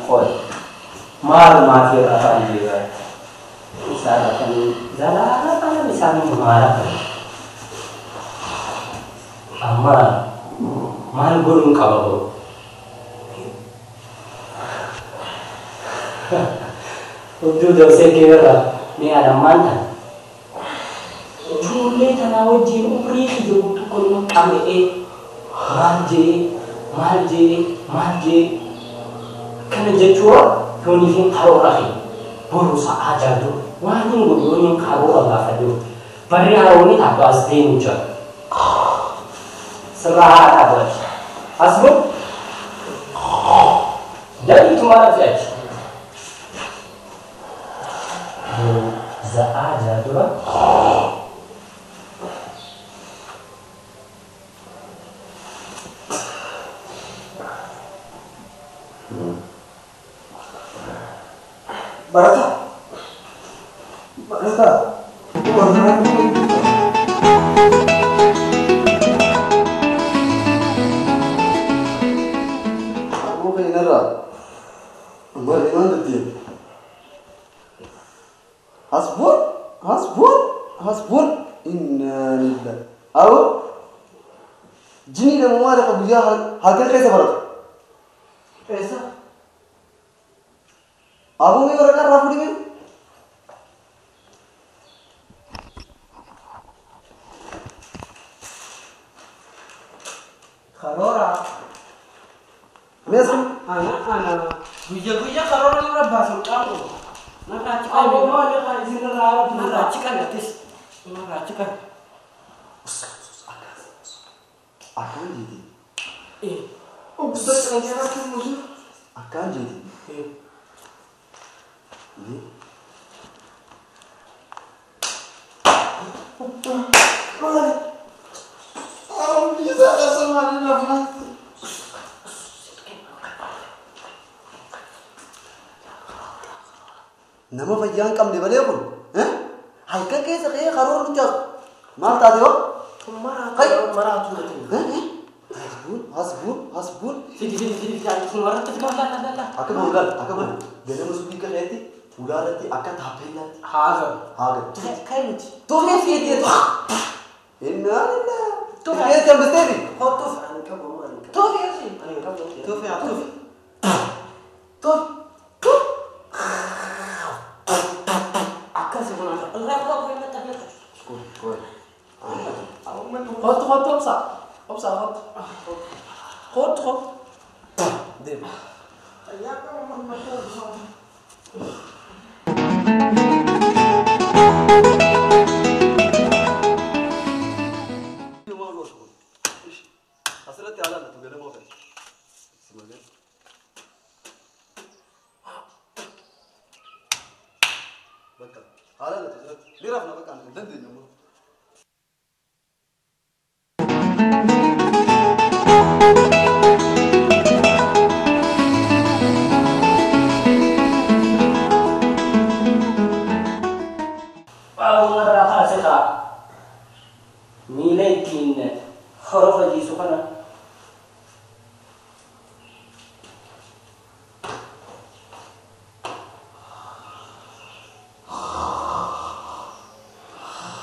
Qoy. Maal maatii afaan jeegaa. Isaan rafanii zalaala isaanii maal rafan. Amma maal godhuun qaba boo? Hudduu dabsee keerra mee anammaan tana. Ijoollee tanaa wajjin umrii kiyya guutuu kun qabee maal jee maal jee maal jee akkana jechuudha yooniifin karoora fi boru sa'aa jaatu waan hin godhu yooniin karoora gaafadhu barri haroonni taatu as deemu jira. Sirraa haa taatu achi. As bul daliituma rafi achi. Boru sa'aa jaadura. Barata. Barata. Aku kena ra. Mari mana dia? Hasbun, hasbun, hasbun. Inna lillahi. Awo. Jini dah muara kabuja harga kaisa barata? Kaisa? Abu ni orang kan rafu ni? Karora. Mesra. Ana ana. Guya guya karora ni orang bahasa kamu. Nak racikan. Abu mana kan sini rafu. Nak racikan atis. Nak racikan. Akan jadi. Eh. Oh, besar kan Akan jadi. Eh. Ini. Bisa sama ni. Nama fayyan kam ni balik pun, eh? Halkan ke sekaya karor macam, mal tadi oh? Marah, marah tu. Eh? Hasbun, hasbun, hasbun. Sini, sini, sini, sini. Marah tu lah, lah, lah. Aku boleh, aku boleh. Gana masuk ke kereta, udah nanti akan tapel nanti. Hagar, hagar. Kayak macam. Tu ni fit tu. Inna inna. Tu ni jam berapa? Oh tu, anu kau bawa anu. Tu ni sih. Anu kau bawa. Tu ni, tu. Tu, tu. Akan sebenarnya. Allah kau kau macam mana? Kau, kau. Hot, hot, obsa, obsa, hot. Hot, hot. Dem. Ya kau macam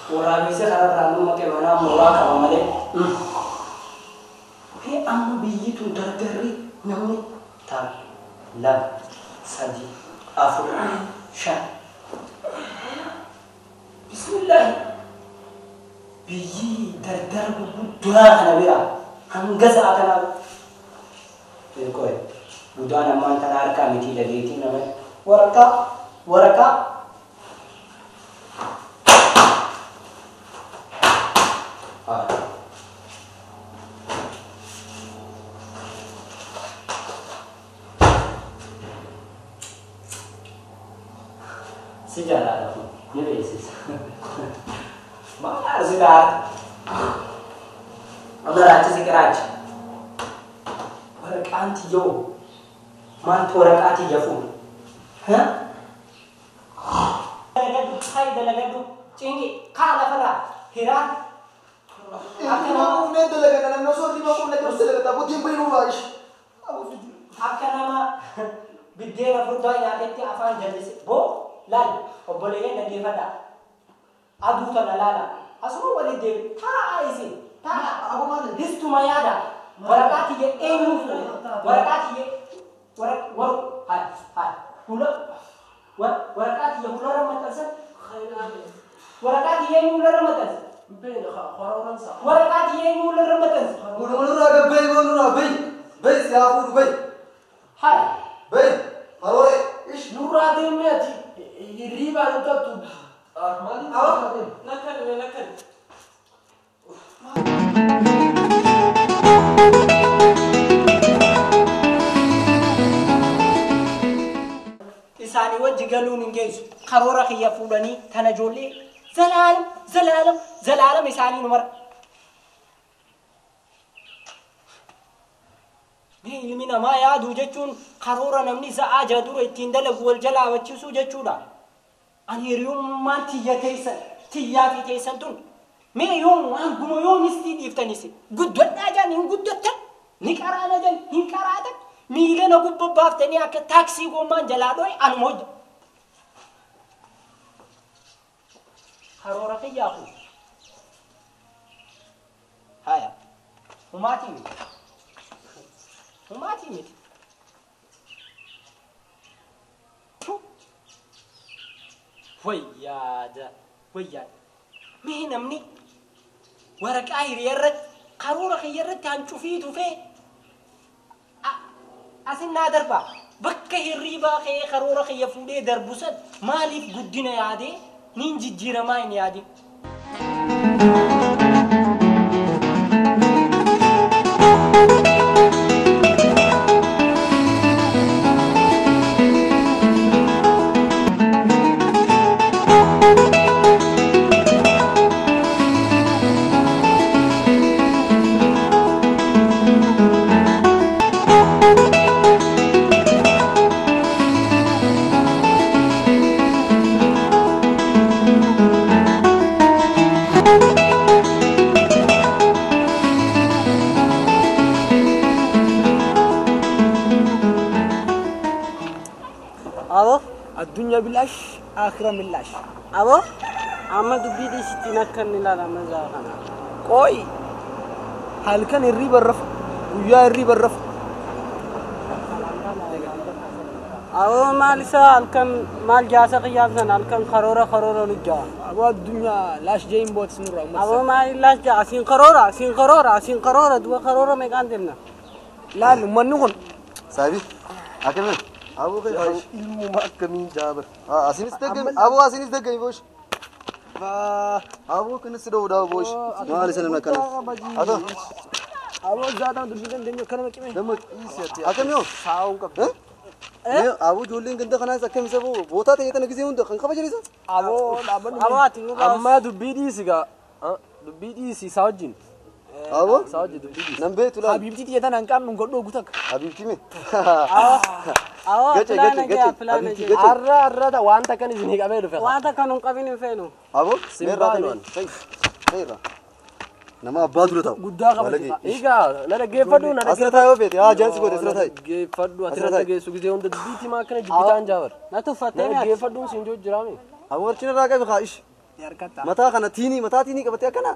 Waraabessa kanarraa nu maqee manaa mooraa qaba malee. Hee amma biyyi tun dardarri namni 1, 2, 3, 4, 5. Bismillaahi. Biyyi dardara gurguddaa kana bira hanga sa'a kanaa. Qoy budaan ammaan tana harkaa miti dhageettii nama waraqaa waraqaa. Si jaalladha kun ni beeksisa. Maal si taate? Amma raachisi qiraacha. Waraqaan tiyyoo maaltu waraqaa tiyya fuudha? Dalagadhu hayi dalagadhu cinqi kaa lafarraa hiraan. Akka nama Biddeena furdaa nyaatetti afaan jallise. Boo laal obboleeyyan dhaggeeffadhaa. Aduu tana laala. Asuma waliin deebi. Taa'aa isin. Taa'aa. Listuma yaada. Waraqaa kiyya eenyuu fuudhe? Waraqaa kiyya waraqaa kiyya fuularra maxxansan. Waraqaa kiyya eenyuu fuularra maxxansa? Waraqaa kiyya eenyuu fuularra maxxansa? Nurraa gabbayi boo nurraa bayi. Bayi si haa fuudhu bayi. Haa. Bayi. Karoora ish. Nurraa deemee ati hirriibaan hin qabdu. Nakkan nakkan. Isaanii wajji galuun hin geessu. Karoora kiyya fuudhanii tana ijoollee zalaalam zalaalam zalaalam isaanii nu mara. Mee ilmi namaa yaaduu jechuun karoora namni sa'aa jaha dura ittiin dalagu wal jalaa habachiisuu jechuudha. Ani hiriyummaan tiyya teessan tiyyaa fi teessan tun mee yoom waan guma yoomistii dhiiftanis guddadhaa jaan hin guddattan ni qaraana jaan hin qaraatan. Miila na gubbaa baaftanii akka taaksii gommaan jalaa dho'e anuma hojja. Karoora kiyyaa kun. Haya. Humaatii miti. Humaatii miti. Wayyaada. Wayyaada. Mee namni waraqaa hiriyaa irratti karoora kiyya irratti hancufii tufee asin naa darbaa bakka hirriibaa ka'ee karoora kiyya fuudhee darbu san maaliif guddina yaadee niin jijjiiramaa hin yaadin. الدنيا بلاش آخرة ملاش. أبو أما دبي دي ستين كان لا لا مزارنا. كوي هل كان الريب الرفع ويا الريب الرفع. أبو مال سال كان مال جاسة قياسنا هل كان خرورة خرورة نجا. أبو الدنيا لاش جايين بوت سنورة. أبو مال لاش جا سين خرورة سين خرورة سين خرورة دوا خرورة ما كان دلنا. لا من نقول. سابي أكمل. أبو خير ilmu akkamiin jaabar asinis daggami aboo asinis daggami boosh aboo kanas dhowudha boosh maal isa namna kana ato aboo zaataan dubbii dandeenyu akkanuma qime damma akkami yoo saa'uun qabdu aboo ijoolleen ganda kanaas akkami isa bootaa ta'e tana gisee hunda kan kabajan isa aboo dhaabbanni aboo ati amma dubbii dhiisi gaa dubbii dhiisi isaa wajjin aboo isaa wajjin dubbii dhiisi nan beektu laal habiibtii xiyya tana hin qabnu godhoo guutakka habiibtii mee Gache gache gache. Arra arra wanta kan isin qabee dhufe. Wanta kan hin qabin hin feenu. Aboo meerraa kan feera. Nama abbaa dura ta'u. Guddaa qaba. Egaa na dhaggeeffadhu na Asirra taa'ee yoo feete haa jaansi goote asirra taa'i. Dhaggeeffadhu asirra dhageessu gisee hunda dubbiitii maa akkana jibbitaan jaabar. Na tuffattee Na dhaggeeffadhuun siin jiru jiraame. Aboo warchina irraa qabi haa ishi. Mataa kana tiinii mataa tiinii qabatee akkana.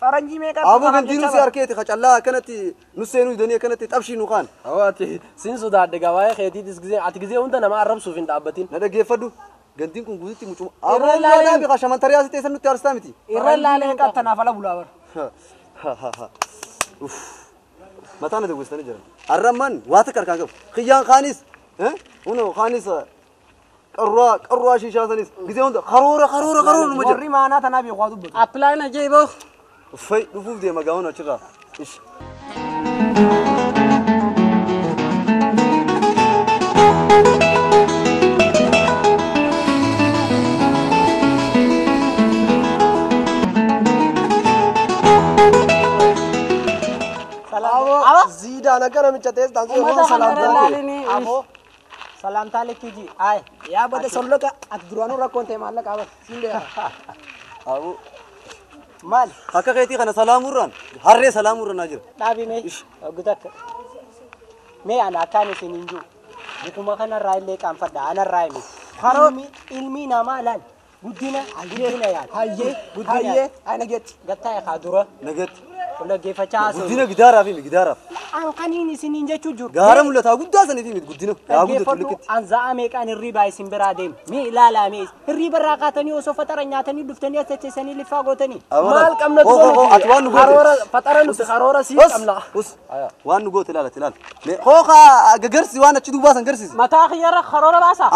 Faranjii meeqa Aboo gandiinuu si harkeeti qacallaa akkanatti nu seenuu danii akkanatti xabshii nu kaan. Aboo ati siin sodaadhe gabaayee keetiitis gisee ati gisee hunda nama arrabsuuf hin dhaabbatin. Na dhaggeeffadhu gandiin kun guututti mucuma. Aboo laalaa biqa shamantarii asii teessan nutti arstaa miti. Irra laalee qattanaaf ala bulaa bara. Mataa na dawwistanii jiran. Arramman waa takka harkaan qabu. Kiyyaan kaanis unoo kaanis qarruwaa qarruwaa shiishaa sanis gisee hunda karoora karoora karoora numa jira. Warri maanaa tanaa beeku waa dubbatu. Appilaayin ajaa'iboo. Uffay dhufuuf deema gaa'oon achirraa. Ish. Ziidaan akka namicha ta'es taasisuu Uummata kana laalini. Aboo salaamtaa lekkiji ay Yaa bada solloqa ati duraanuu rakkoon ta'e maallaqa qabata siin beeka. Aboo maal akka keetii kana salaamurraan harree salaamurraan naa jira. dhaabi mee gutakka mee ana akkaan isin hin jiru Mukuma kanarraa illee qaanfadha anarraa himi. Karoora ilmi namaa laal guddina guddina yaala. Hayyee hayyee ay nageetti. Gattaa kaa dura. Nageetti. Dhaggeeffachaa haasa'u. Guddina gidaaraaf himi gidaaraaf. An kaniin isiniin jechuu jiru. Gaara mul'ataa guddaa saniif himi guddina. Yaa guddatu likitti. An za'a meeqaan hirriibaa isin biraa deemu. Mee ilaalaa mee hirriiba irraa kaatanii osoo fatara nyaatanii dhuftanii as teessanii liffaa gootanii. Maal qabna dura? Ati waan nu goote. Karoora fatara nuti karoora sii qabna. Waan nu goote ilaala ilaala. Hooqa gagarsi waan achi duubaa san garsiisi. Mataa kiyyarra karoora baasa.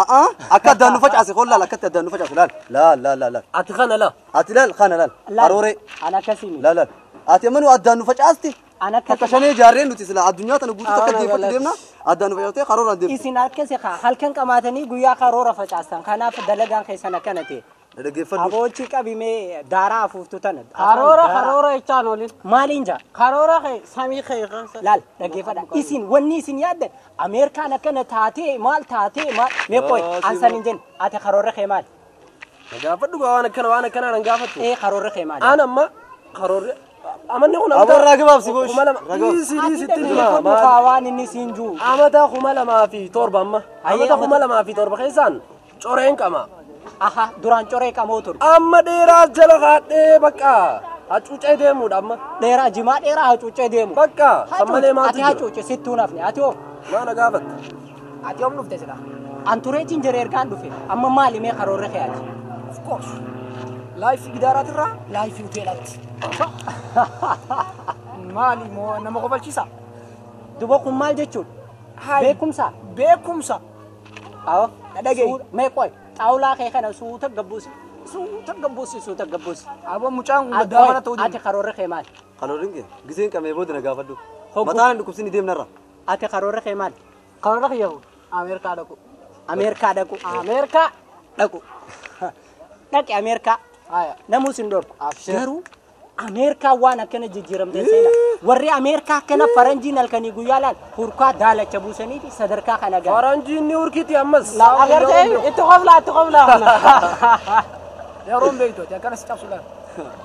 Akka addaan nu facaase hool laala akkatti addaan nu facaase laal. Laal laal laal. Ati kana laal. Ati laal kana laal. Karooree. An akkasii. Laal laal. Ati amanu addaan nu facaasti. Takka shanee ijaarreen nuti sila addunyaa tana guutuu takka deeffatu deemna addaan nu facaastee karooraan deemtu. Isin akkasi halkan qamaatanii guyyaa karoora facaastan kanaaf dalagaan keessan akkana ta'e. Dhaggeeffadhu. Aboochi qabimee daaraa afuuftu tana. Karoora karoora jechaan olin. Maaliin jaa? Karoora kee samii kee. Laal dhaggeeffadha. Isin wanni isin yaaddan Ameerikaan akkana taatee maal taatee maal mee qoy an san hin jenne ati karoora kee maal? Gaafadhu waan akkana waan akkana nan gaafattu. Ee karoora kee maal? An amma karoorri amanni kun amata raagabaaf si goosh. Dhiisi waan inni siin jiru. Amata 2007 amma. Amata 2007 keessaan coreen qama. Aha duraan coree qamoo ture. Amma dheeraa jala kaadhee bakka hacuucee deemuudha amma. Dheeraa jimaa dheeraa hacuucee deemu. Bakka kan malee maatu jira. Ati hacuuce sittuu nafne ati hoo. Maana gaafatta. Ati yoom dhufte sila? An tureetiin jira ergaan dhufe amma maali mee karoorri kee ati? Of course. Laayifii gidaaraatirraa laayifii hoteelaatti. Maali moo nama qobalchiisa? Duba kun maal jechuudha? Beekumsa. Beekumsa. Awo. Dhagee. Mee qoy xaawulaa kee kana suuta gabbuusi. Suuta gabbuusi suuta gabbuusi. Aboo mucaan kun gaddaa mana ta'uu Ati karoorri kee maali? Karoorri kee giseen qabee booda na gaafadhu. Mataan dhukkubsinni deemnarra. Ati karoorri kee maali? Karoorri kee Ameerikaa dhaqu. Ameerikaa dhaqu. Ameerikaa dhaqu. Dhaqi Ameerikaa. Namus hin dhorku. Garuu Ameerikaa waan akkana jijjiiramte seena. Warri Ameerikaa akkana faranjiin halkanii guyyaa laal hurkaa daalacha buusanii fi sadarkaa kana gahan. Faranjiin ni hurkiti ammas. Agartee itti qoflaa itti qoflaa. Yeroon beektu akkana si cabsu laal.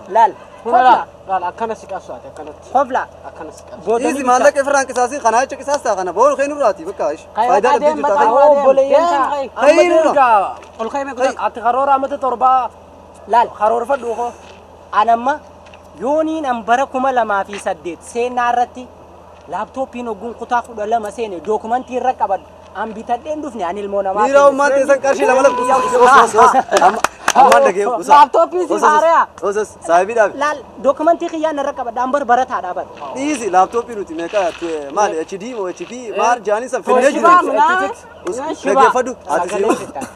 Laal. Qoflaa. Laal akkana si cabsu ati akkanatti. Qoflaa. Akkana si cabsu. Dhiisi maallaqa ifirraan qisaasii kana jecha qisaastaa kana boolu kee nurraati bakka faayidaa dhabdee jirta. Obboleeyyan ta'a. Amma Ol ka'ee mee ati karoora amata torbaa. Laal karoorfadhu koo. Anamma yooniin an bara 2008 seenaa irratti laaptooppiin ogguun kutaa 12 seene dookumantii irra qabadhu an bitadheen dhufne an ilmoo namaa. Dhiira ummaan teessan qarshii lama lama ammaan dhagee usa. Laaptooppiin si haaraa. Osas saahibii dhaabi. Laal dookumantii kiyyaan irra qabadhu an bar barataadha bar. Dhiisi laaptooppii nuti meeqa maali HD moo HP maal jaanii san finnee jiru. Dhaggeeffadhu ati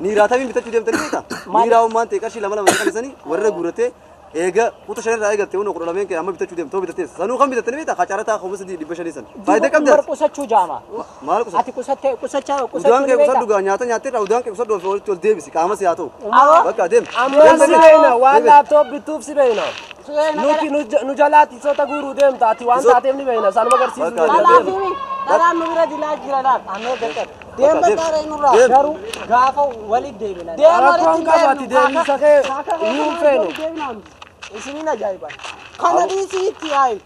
niiraa tabiin bitachuu deemtanii beektaa? Niiraa ummaan ta'e qarshii lama lama qalisanii warra guuratee eega kuta shanirraa eegalte hunda 12 kee amma bitachuu deemtoo bitatees sanuu kan bitattanii beektaa qacarataa 3500 san faayidaa qabdi bar qusachuu jaama. Maal qusatu? Ati qusattee qusachaa Udaan kee qusadhu gaa nyaata nyaatteerraa udaan kee qusadhu walitti ol deebisi qaama si haa ta'u. Bakka deem. Amma si beena waan laaptoop bituuf si beena. Nuti nu jalaatti soota guuruu deemta ati waan taateef ni beena sanuma agarsiisuu Dhalaafimi dhalaan nu bira dilaa jira laal. Ammoo gaqqabe. Deem bakka nurraa. Garuu gaafa walitti deebina. Deem Rakkoon walitti qabu ati deemsa kee nuun feenu. Isiniin ajaa'iba. Kana dhiisii itti yaa'i.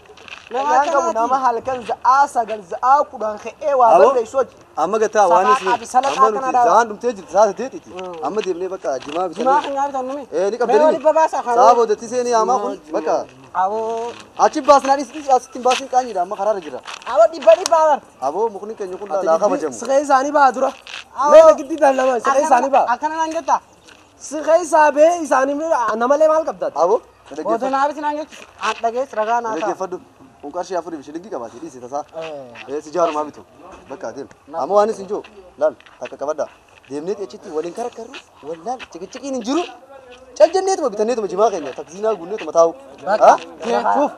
Nama qabu nama halkan za'aa 9 za'aa 10 ka'ee waa barreessu hojii. Amma gataa waan isin amma nuti za'aan dhumtee jirti sa'a 8ti. Amma deemnee bakka jimaa bitannee. Jimaa kan nyaatan numi. Ee ni qabdanii. Mee walitti babaasaa kan. Sa'a boodatti seenii hamaa kun bakka. Aboo. Achi baasnaa dhiisii asitti hin baasiin qaanyiidha amma karaarra jira. Aboo dhibba dhibba bar. Aboo mukni keenya kun laa kabajamu. Siqee isaanii ba'a dura. Mee giddi lama siqee isaanii ba'a. Akkana naan jettaa. Siqee isaa bee isaanii namalee maal qabdaati? Aboo. Booda naa biti naan jechu. An dhagees ragaa naa ta'a. Dhaggeeffadhu. Kun qarshii 4 fi shilingii qabaate dhiisi tasaa. Ee si jaarumaa bitu. Bakka deem. Amma waan isin jiru laal takka qabadha. Deemnee achitti waliin karakkarru wallaal ciqiciqiin hin jiru. Cal jenneetuma bitanneetuma jimaa keenya takziinaa guunneetuma taa'u. Shuuf.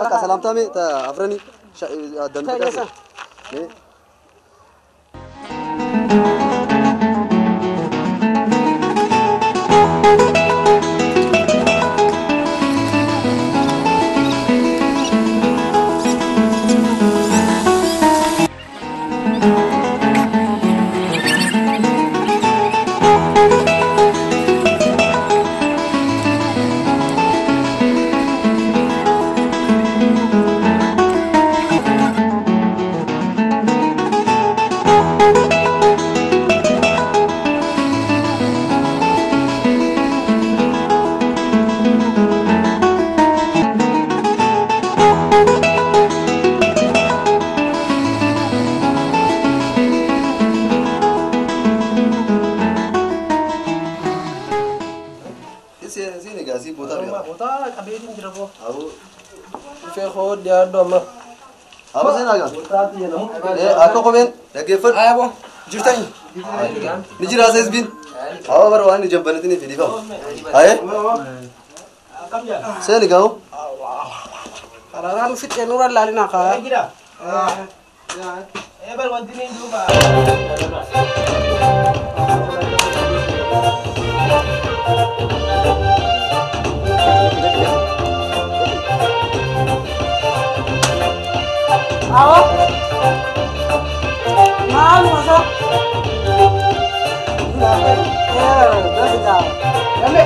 Bakka salaamtaa mee afranii addaan facaase. Dhufeetiin jira boo. Aboo. Dhufee koo dhiyaadhu amma. Aboo seenaa gaa. Akka kopheen dhaggeeffadhu. Aya boo. Jirtanii. Ni jira seesbiin. Aboo bara waan ijaan banatiin fidhiifama. Ayee. Seeni gaa'u. Kararaan fixee nurra laalinaa kaa. Awo. Maal masa? Dame.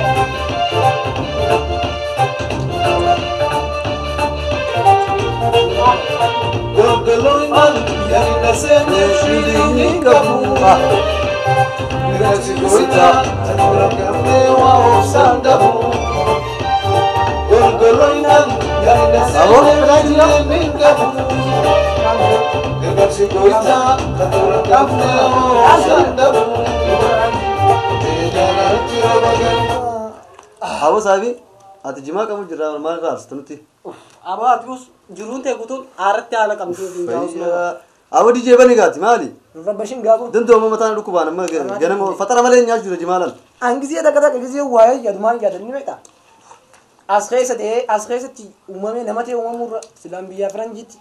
Aboo saabii ati jimaa qabu jirra maal irraa arsitu nuti. Aboo ati jiruun ta'e guutuun aaratti haala qabdu. Aboo DJ bani gaati maali? Rabbashin gaabu. Dandoo mataan dhukkubaan amma ganama fatara malee nyaachuu jira jimaa lal. An gisee takka takka gisee waa'ee yaadumaan yaadan ni beektaa? As keessa ta'ee as keessatti uumamee nama ta'e uumamurra silaan biyya faranjiitti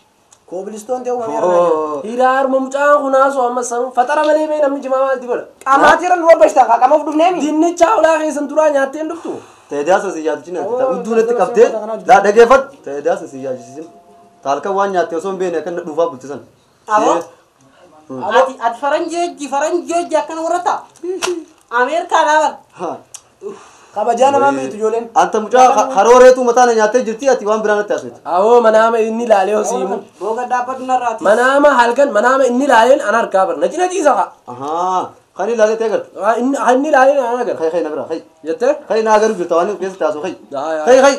koobilistoon ta'e uumamee argaa. Hiraar mucaan kunaasoo amma san fatara malee mee namni jimaa maalti godha? Qaamaatii irra nu rabbashtaa qaama of dhufneemi. Dinnicha ulaa keessan duraa nyaattee hin dhuftu. Ta'edaasa si yaadchisin udduu natti qabdee laa dhageeffadhu. Ta'edaasa si yaadchisin taalkan waan nyaatte osoo hin beekne akka dhuufaa bulchisan. Aboo ati ati faranjii akkana warra Ameerikaa dhaaban. Kabajaa namaa miitu ijoolleen. Anta mucaa harooreetu mataan nyaattee jirti ati waan biraa natti haasofte. Awoo manaama inni ilaalee hosiimu. Booga dhaabbatu narraati. Manaama halkan manaama inni ilaaleen an harkaa bar na cina ciisa haa. Ahaa kan ilaalee ta'e agarta. Inni ilaaleen an agarta. Kai kai na bira kai. Jettee? Kai na agaru jirta waan keessatti haasoo kai. Kai kai.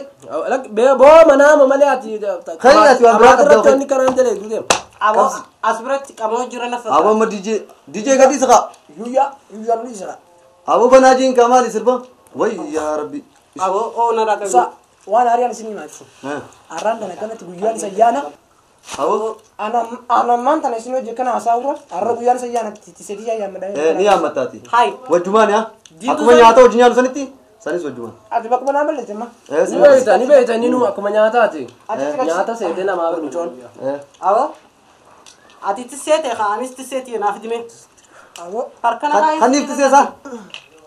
Boo manaama malee ati. Kai ati waan biraa qabda. Irratti inni karaan jalee duudeem. Aboo as biratti qaama jira lafa. Aboo amma DJ gadi saqa. Yuyyaa yuyyaan ni saqa. Aboo banaa jiin kamaali sirba. Way yaa rabbi. Aboo oo na raqa. Sa waan hariyaan isin himaatu. Arraan tana kanatti guyyaan isa yaana. Aboo ana ammaan tana isin hojii kana haasawura arra guyyaan isa yaana tisedii yaa yaammadha. Ni yaammataati. Hai. Wajjumaan yaa. Akkuma nyaata hojii nyaannu sanitti sanis wajjumaan. Ati bakkuma naa balleesse ma. Ni beekta ni beekta inni nu akkuma nyaataati. Nyaata seetee namaa bir mucoon. Aboo ati tiseete kaa anis tiseeti naaf dime. Aboo harkana kaayi. Kanniif tiseesaa.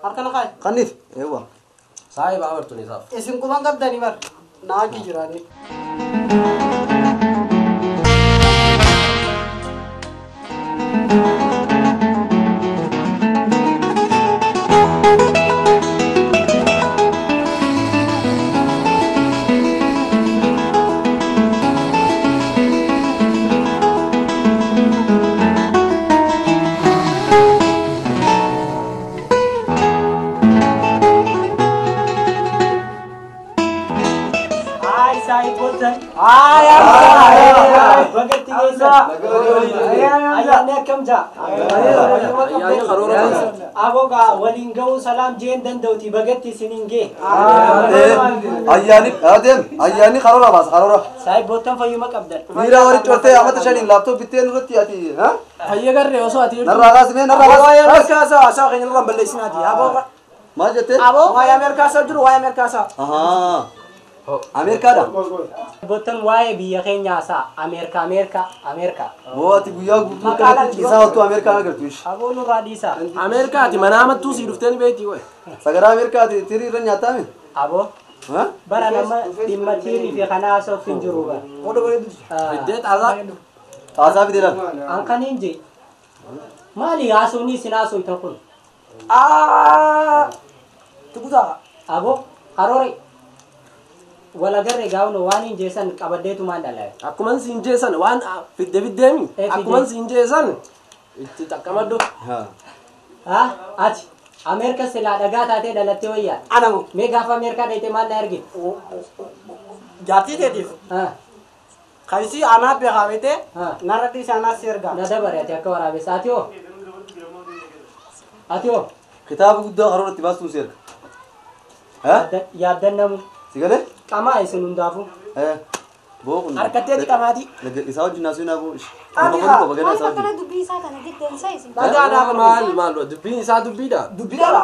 Harkana kaayi. Kanniif eewwa. Saayiba abartuun isaaf. Isin quban qabdanii bar naa wajji jiraanni. Aboga waliin ga'uu salaam jeen danda'uti bagatti isiniin gee. Ayyaani adeem ayyaani karoora baasa karoora. Saayiboottan fayyuma qabdan. Miira wali cortee amata shaniin laaptooppii bittee nurratti ati ha? Fayya garree osoo ati. Narraa kaasime narraa kaas. Waa'ee Ameerikaa isaa haasaa keenya nurraan balleessinaati. Aboo. Maal jettee? Aboo waa'ee Ameerikaa isaa jiru waa'ee Ameerikaa isaa. Ahaa. Ameerikaadha. Boottan waa'ee biyya keenya haasaa Ameerikaa Ameerikaa Ameerikaa. Boo ati guyyaa guutuu kanatti ciisaa ooltu Ameerikaa agartu ishi. Aboo nurraa dhiisaa. Ameerikaati manaamattuu sii dhuftee ni beekti wayi. Sagaraa Ameerikaati tirii irra nyaataame? Aboo. Bara nama dhimma tirii fi kana haasa'uuf hin jiru bara. Fiddee xaasaa. Xaasaa fidee laal. An kan hin jee. Maali haasofni isin haasoftan kun? Tukutaa. Aboo haroore. Walagarree gaafno waan hin jeesan qabaddeetumaan dhalaa. Akkuman siin jeesan waan fidde fiddeemi. Akkuman siin jeesan itti xaqqamaddu. Haa ati Ameerika silaa dhagaa taatee dhalattee wayyaa. Anamu. Mee gaafa Ameerikaa dhayitee maal na argite? Jaartii teetiif. Kaysii anaa beekaa beetee narra dhiisee anaa si ergaa. Na dabare ati akka waraabessa ati hoo? Ati hoo? Kitaaba guddaa karoora itti baastuun si erga. Yaaddannamu. Si galee? Qamaa isin hundaafuu. Boo kun. Harkatteeti qamaatii. Isaa wajjin naasuu naafuu. Ati Nama haa. qaba gana Maal isaa wajjin. akkana dubbii isaa kana giddeensa isin. Dhagaadhaa Maal maal dubbiin isaa dubbiidha. Dubbii qaba.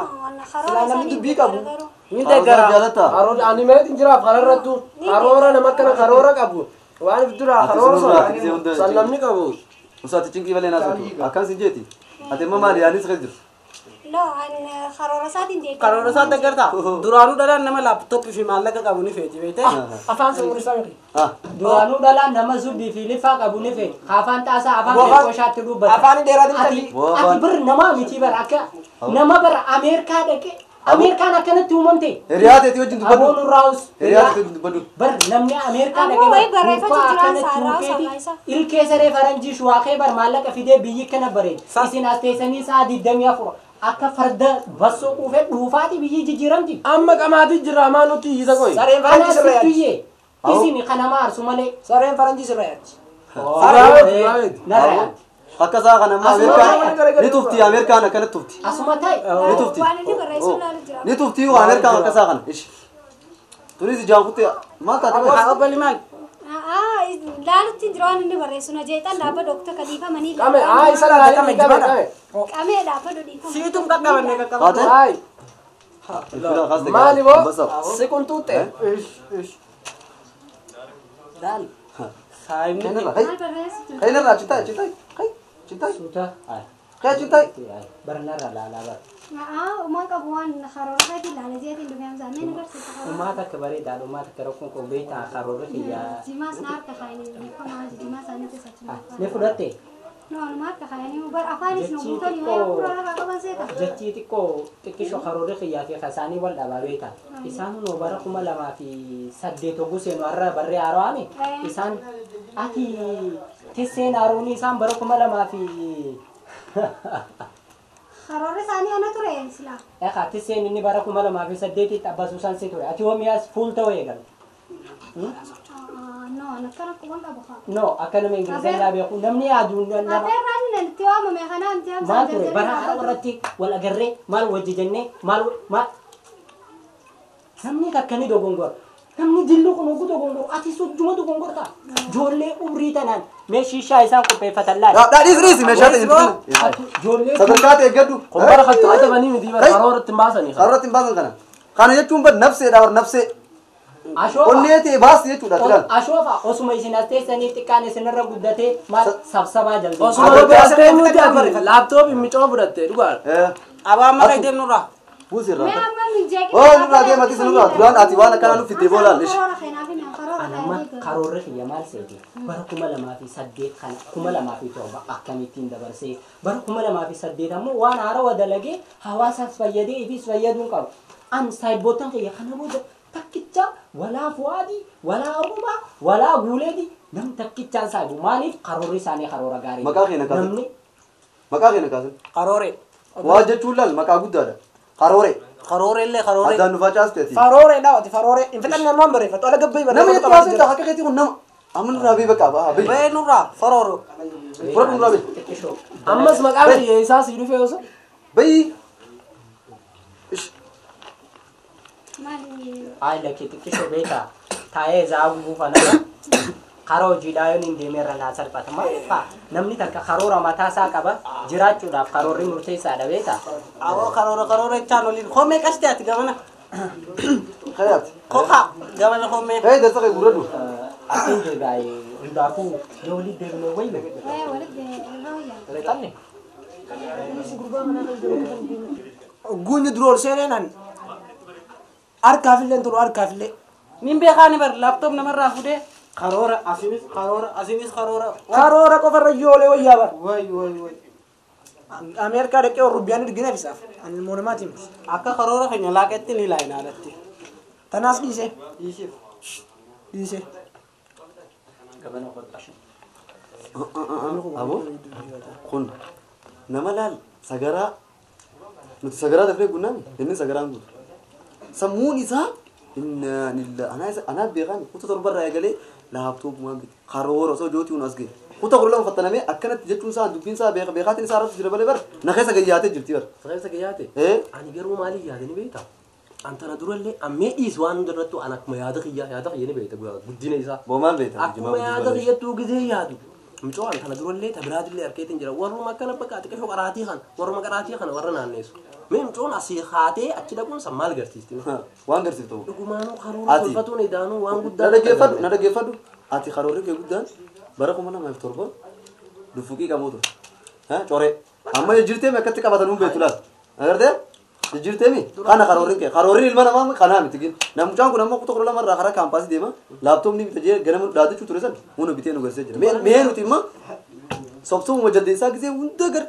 Karoora Silaa namni isaanii dubbii qabu. garuu. Ni Karoora deeggara. jaalataa? Karoora ani meetiin jiraaf kararrattu karoora nama akkana karoora qabu. Waan if duraa Ati karoora sinurraa ati gisee hunda san namni qabu. Usaati cinqii malee naasuu. Akkan sin jeeti. Ati amma maali yaanis kan jiru. No, an karoora isaatiin deeggara. Karoora isaa deeggartaa? Duraanuu dhalaan nama laaptooppii fi maallaqa qabu ni feeti beekte. Afaan sammuu isaa miti. Duraanuu dhalaan nama zubbii fi lifaa qabu ni feeti. Afaan xaasaa afaan Afaan- qoshaatti dubbata. afaan dheeraatiin Ati talli. Boo ati afaan- bir namaa miti bar akka nama bar Ameerikaa dhaqe Ameerikaan akkanatti uumamte. Hiriyaa teetii wajjin dubbadhu. Aboon irraa'us. Hiriyaa teetii wajjin dubbadhu. Bar namni Ameerikaa Ammoo dhaqe wayi barreeffatu gubbaa jiraan akkanatti saaraa huukeeti osoo isaa. ilkee saree faranjii shuwaaqee bar maallaqa fidee biyyi kana bareeda. Isin as teessanii sa'a 24 akka farda bassoo quufee dhuufaati biyyi jijjiiramti. Amma qamaatii jira maa nuti iyyita qoy. Sareen faranjii Kanaaf sirra yaaddi. sittuyyee isin kanama aarsu malee. Sareen faranjii sirra yaaddi. Narra yaaddi. Akka isaa kana amma Asuma Ameerikaan ni tufti Ameerikaan akkanatti tufti. Asuma ta'e. Ni tufti. Waan inni barreessu ilaalu jira. Ni tufti yoo Ameerikaan akka isaa kana. Ishi. Tunis ijaan kuttee maal taate Haa beektu? obbali maal? Laalutti hin jiru waan inni barreessu na jeexan dhaabba dookta kaliifamanii. Qame haa isa laalii qame qame. Qamee dhaabbadhu dhiifama. Siitum qaqqabanne qaqqabanne. Taate? Haay Ilfila kaas ta'e. maali boo si kun tuutte. Daal. Saayimni. Kainarraa. Hey. Maal barreessitu? Kainarraa achi taa'e achi taa'e. Hey. Achi taa'e. Suuta. Hey achi taa'e. Barnarra laalaa bar. Uumaa qabu waan karoora isaatiin ilaala jeetiin dhufee hamsaa. Mee nu barsiisa karoora. Uumaa takka bareedaadha. Uumaa takka rakkoon koo beektaa karoorri kiyyaa. Jimaas na harka kaayanii dhiifama jimaa isaanii keessatti. Ni fudhatte. No, anuma harka kaayanii bar afaanis nu Jechi guutanii xiqqoo- wayii fuula lafaa qaban seeta. Jechi xiqqoo xiqqisho karoorri kiyyaa fi kasaanii wal dhabaa beektaa. Isaan hunoo bara 2008 hogguu seenu har'a barree haarawaame. Isaan ati tisseen haaroonii isaan bara 2000 fi Karoorri isaanii ana ture silaa. Egaa tisseen inni bara 2008tti abbaa Suusaan si ture. Ati hoomiyaas fuul ta'uu eegalte. No, an akkana quban qabu haa. No, akka nama Ingilizeenyaa beeku namni yaadu nama Afeerraan inni itti waamame kanaa miti hamsaa. maal ture bara haara irratti wal agarree maal wajji jennee maal maal namni akkanii dogongora namni dillu kun oguu dogongora ati sojjuma dogongorta ijoollee umrii tanaan mee shiishaa isaan qopheeffatan laal Dhaa dhiisi dhiisi meeshaa ta'e hin Ati ijoollee Sadarkaa ta'e eeggadhu. Kun bara kan to'atamanii miti bara karoora ittiin baasanii. Karoora ittiin baasan kana. Kana jechuun bar nafseedha bar nafsee. ashoofa Onnee ta'e baasi jechuudha tilaan. ashoofa osuma isin as teessanii xiqqaan isinirra guddatee maal sabsabaa jalqabe Osuma gaaftee nuti ati laaptooppii micoo fudhatte dhugaa. Abaa amma kan deemnu irraa. Buusi irraa. Mee amma min jeeqii. Oo nurraa deema ati nurraa duraan ati waan akkanaa nuuf fiddee boolaan ishi. Karoora keenaaf hin karoora Anamma keenaaf. karoorri kiyya maal seeti bara 2008 kana 2007 akkamittiin dabarsee bara 2008 ammoo waan haarawaa dalagee hawaasaaf fayyadee ifis fayyaduun qabu. An saayibootan kiyya kana booda takkicha walaa fuwaadii walaa abumaa walaa guuleedii nam takkichaan saayibu maaliif karoorri isaanii karoora gaarii. Maqaa keenya kaasan. Namni Maqaa keenya kaasan. Karoore. Waa jechuun laal maqaa guddaadha. Karoore. Karoore illee karoore. Addaan nu facaaste ati. Faroore dhaawati faroore. Hin fixanne ammoo hin barreeffatu. Ala gabbii Nama barreeffatu jechuun qabaa haasa'e jira. akka keetii kun nama. Amma nurraa bee bakka baa bee. Bee nurraa farooro. Fudhadhu nurraa bee. xiqqishoo. Ammas maqaan biyya isaa sii dhufee osoo. Bayii. Ishi. Maali? Ay lakkee xiqqishoo beekaa taa'ee zaa'uu buufanaa karaa hojiidhaa yoon hin deemeerra naa salphata maaliif namni takka karoora mataa isaa qaba jiraachuudhaaf karoorri murteessaadha beekaa. Awoo karoora karoora jechaan oliin. Koomee qashte ati gamana. Kayaati. Kokaa gamana koomee. Hey darsa kee gurradhu. Asin deebi'ee hundaafuu yoo walitti deebine wayyu. Ee walitti irra wayyaa. Xanne. Guunni dura ol seenee nan harkaafillee hin tolu harkaafillee. Nin beekaani bar laaptoop namarraa fuudhee karoora asinis karoora asinis karoora. Karoora qofarra iyyoolee wayyaa bar. Way way way. Ameerikaa dhaqee rubbiyaan ergina fisaaf. Ani ilmoo namaati miti. Akka karoora keenya laaqetti ni laayina alatti. Tanaas dhiisee. Dhiisiif. Dhiisee. Aboo kun nama laal sagaraa nuti sagaraa dafnee guunnaami inni sagaraan guutu. Sammuun isaa innaa anaa beekaan kuta torbarraa eegalee laaptooppumaan bite karoora osoo jootii hun as gahe. Kuta 12 fattanamee akkanatti jechuun isaa dubbiin isaa beeka beekaatiin isaa irratti jira malee bar na keessa gayyaatee jirti bar. Keessa gayyaate. Ee Ani garuu maaliif yaade ni beektaa? Antana durallee ammee dhiis waan hundarrattuu an akkuma yaada kiyyaa yaada kiyya ni beekta guddina isaa. Boomaan beekta. Akkuma yaada kiyyattuu gizee yaadu. Mucoo antana durallee tabiraatillee harkeetiin jira. Warruma akkana bakka xiqqashoo qaraatii kana warruma qaraatii kana warra naanneessu. Mee mucoon asii haatee achi dhaquun san maal garsiisti? Waan garsiiftu. Dhugumaanuu karoora tolfatuun idaanuu waan guddaa. Na dhaggeeffadhu na dhaggeeffadhu. Ati karoorri kee guddaan bara 2007 dufuqii qabuu ture. Coree. Amma jijjiirteemi akkatti qabatan hun beektu laata. Agartee? Jijjiirteemi kana karoorri kee karoorri ilma namaa kanaa miti gin. Namucaan kun amma kutaa 12 irraa karaa kaampaasii deema. Laaptoopni bita jee ganama dhaadachuu ture san hunda bitee nu garsiisee jira. Mee nuti immoo sobsuma jaldeessaa gisee hunda gar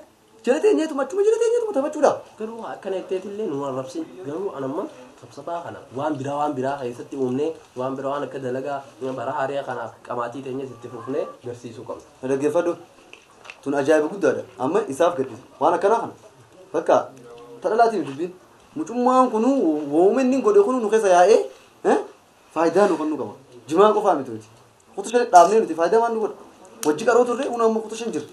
jala teenyeetuma achuma jala teenyeetuma taphachuudha. Garuu akkana jetteetillee nu arrabsin. Garuu anamma sabsabaa kana waan biraa keessatti uumnee waan biraa waan akka dalagaa bara haaraa kanaaf qamaatii teenyes itti fufnee garsiisuu qabna. Dhaggeeffadhu. Tun ajaa'iba guddaadha. Amma isaaf gaddisa. Waan akkanaa kana. Bakka tadhalaatiin dubbiin. Mucummaan kunu wooma inni godhe kunu nu keessa yaa'ee faayidaa nu kennu qaba. Jimaa qofaa miti nuti. Kutu shan dhaabnee nuti faayidaa waan nu godha. Wajji qaroo turre unu amma kutu shan jira.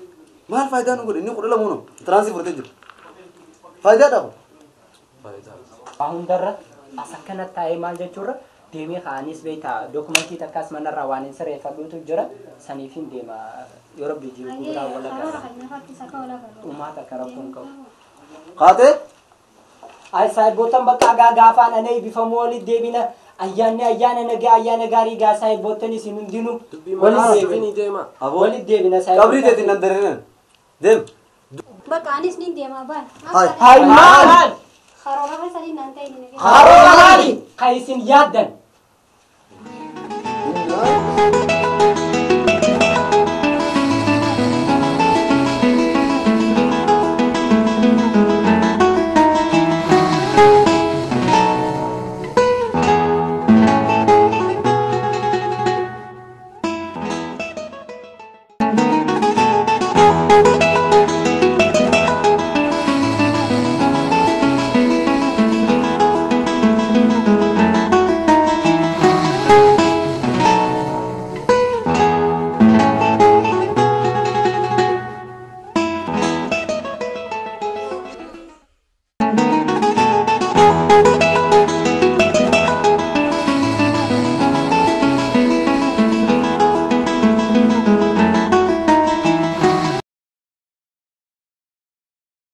Maal faayidaa nu godhe inni 12 unu tiraansii fudhatee jira. Faayidaa dhabu. Waa hundarra as akkana taa'ee maal jechuurra deemee ka'anis beektaa dookumentii takkaas manarraa waan hin sirreeffadhuutu jira saniif hin deema yoo rabbi jiru biraa wal agarra. Uumaa takka rakkoon qabu. Kaatee? Ay saahiboottan bakka agaa gaafaan anee eebbifamuu walitti deebina ayyaanni ayyaana nagaa ayyaana gaarii gaa saahiboottan isin hundinuu walitti deebina. Walitti deebina saahiboottan. Qabrii teetiin nan dareeran. Deem. Bakka anis ni deema baan. Hai. Hai maal? Karoora keessanii naan ta'e ni nagaa. Karoora maali? Kan isin yaaddan.